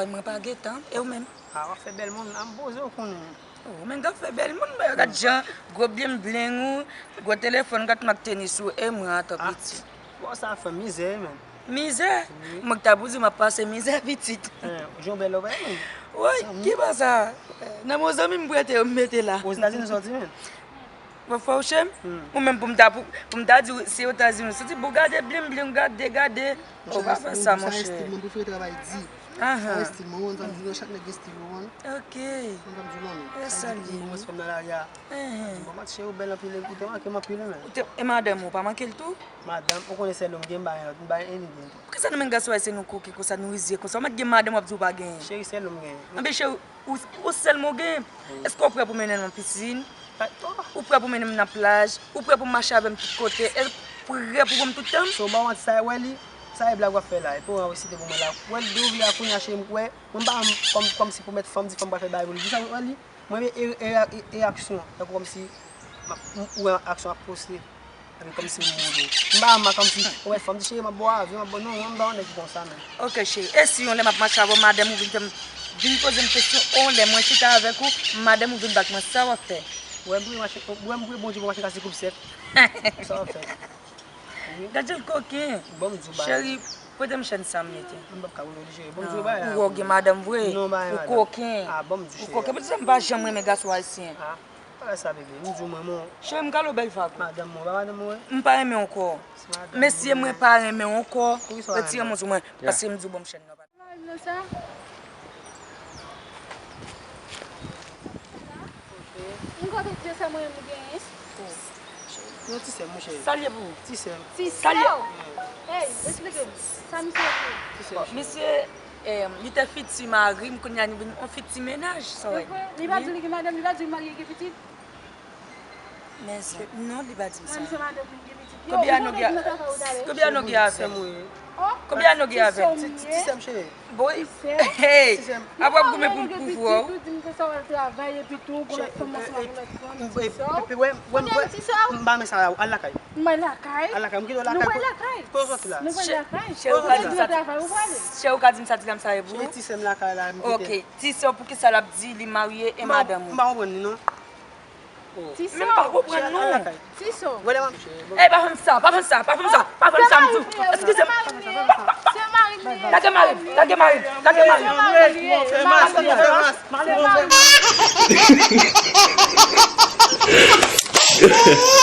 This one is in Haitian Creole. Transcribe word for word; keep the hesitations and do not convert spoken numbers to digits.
Mwen pa gen tan, e ou menm? A, w ap fè bèl moun, a m poze w konnen. Ou menm k ap fè bèl moun, mwen gad jan, gwo bling bling ou, gwo telefòn, gad mak tenis ou, e mwen atò pitit. Bon, sa fè mizè, men. Mizè? Wi. Mwen k ta pou di m ap pase mizè, pitit. Ou jwenn bèl lòbèy, men. Woy, ki pa sa? Nan men zanmi m prete yo, m mete la. Ozetazini w sòti, men. Mwen fè w shame? Ou menm pou m ta, pou, pou m ta di w se Etazini w soti, pou gade bling bling, gade, gade. Ou pa fè sa, monchè. Sa estil mwen, m prefere travay di. Sa estil mwen, ou konn sa m di w, chak nèg gen estil yo, ou konn. Ok. Ou konn sa m di w, non, men. Sa estil mwen, mwen fè m nan lari a. Di m, bon, match, ou bèl anpil, ou te manke m anpil, men. Ou te, e madanm ou pa manke l tou? Madanm, ou konnen sèl lòm gen, m pa gen lòt, m pa gen anyen tou. Poukisa nou menm gason ayisyen nou koken konsa, nou rizye konsa? Ou mèt gen madanm w ap di w pa genyen. Cheri, sèl lòm gen. Anben cheri, ou, ou sèl mwen gen. Èske w prè pou mennen m nan pisin? Ou prè pou mennen m nan plaj? Ou prè pou mache avè m tout kote? E prè pou ban m tout tan? So, ba w manti, sa e wè li, sa e blag w ap fè la. Epi w anresite pou mwen la. Wè l de ou vle a kounye a, cheri, m kwè. Mwen pa kòm, kòmsi pou mèt fanm, di fanm pral fè bagay pou li. Di sa w wè li. Mwen e, e, e, e aksyon. Tankou kòmsi m ap, m, ou wè aksyon ap poste. Epi kòmsi m mouri. M pa, m pa kòmsi, ou wè fanm di cheri, m ap ba w avyon, m ap ba w, non, mwen m pa yon nèg ki konsa, non. Ok, cheri. E si yon lè m ap mache avè w, madanm ou vin fè m, vin poze m kesyon, yon lè mwen chita avèk ou, madanm ou vin bat mwen, sa w ap fè? Wè m priye mache, wè m priye Bondye pou mache kase koup sèk. Sa w ap fè? Gad jan l koken. Bon, m di w bagay. Cheri, prete m chèn sa m mete. M p ap ka, wi, cheri. Bon, m di w bagay la. Ou wè w gen madanm vre? Non, m pa gen madanm. Ou koken. A, bon, m di w, cheri. Ou koken. Poutisa m pa janm renmen gason ayisyen? A, pa sa, bebe. M di w, mwen, mwen. Cheri, m kale w bèl fag. Madanm mwen, pa madanm mwen. M pa renmen w ankò. Mesye, mwen pa renmen w ankò. Retire men w sou mwen. Paske m di w, bon, m chèn nan. Mari m nan sa. M kontan di sa mwen menm genyen. Yon ti sè m, monchè. Sa l ye pou ou? Ti sè m. Ti sè w? Ey, esplike m. Sa misye ye pou ou? Ti sè m. Misye, eh, li te fiti mari m, kounye a li vin yon fiti mennaj, sa w wè. Li pa di li gen madanm, li pa di li marye, gen pitit? Men, non, li pa di m sa. Konbyen ane w gen, konbyen ane w gen avè l? Konbyen ane w gen avè l? Ti sè m, cheri. Boy, hey, ap ap goumen pou, pou vwa w. M pa men sa la, al lakay. Al lakay, m kite w lakay. Kote w soti la? Cheri, ou ka di m sa, cheri, ou ka di m sa, ti dam sa ye pou ou? Cheri, ti sè m lakay la, m kite. Ok, ti sè w, poukisa l ap di li marye e madanm ou? M pa konprann li, non. Ti sè w. Men m pa konprann non. Ti sè w. Ey, pa fè m sa, pa fè m sa, pa fè m sa, pa fè m sa, m di w. Eskize m. Se mari m li ye. Lage mari m, lage mari m, lage mari m. Se mari m li ye. Fè mas, fè mas.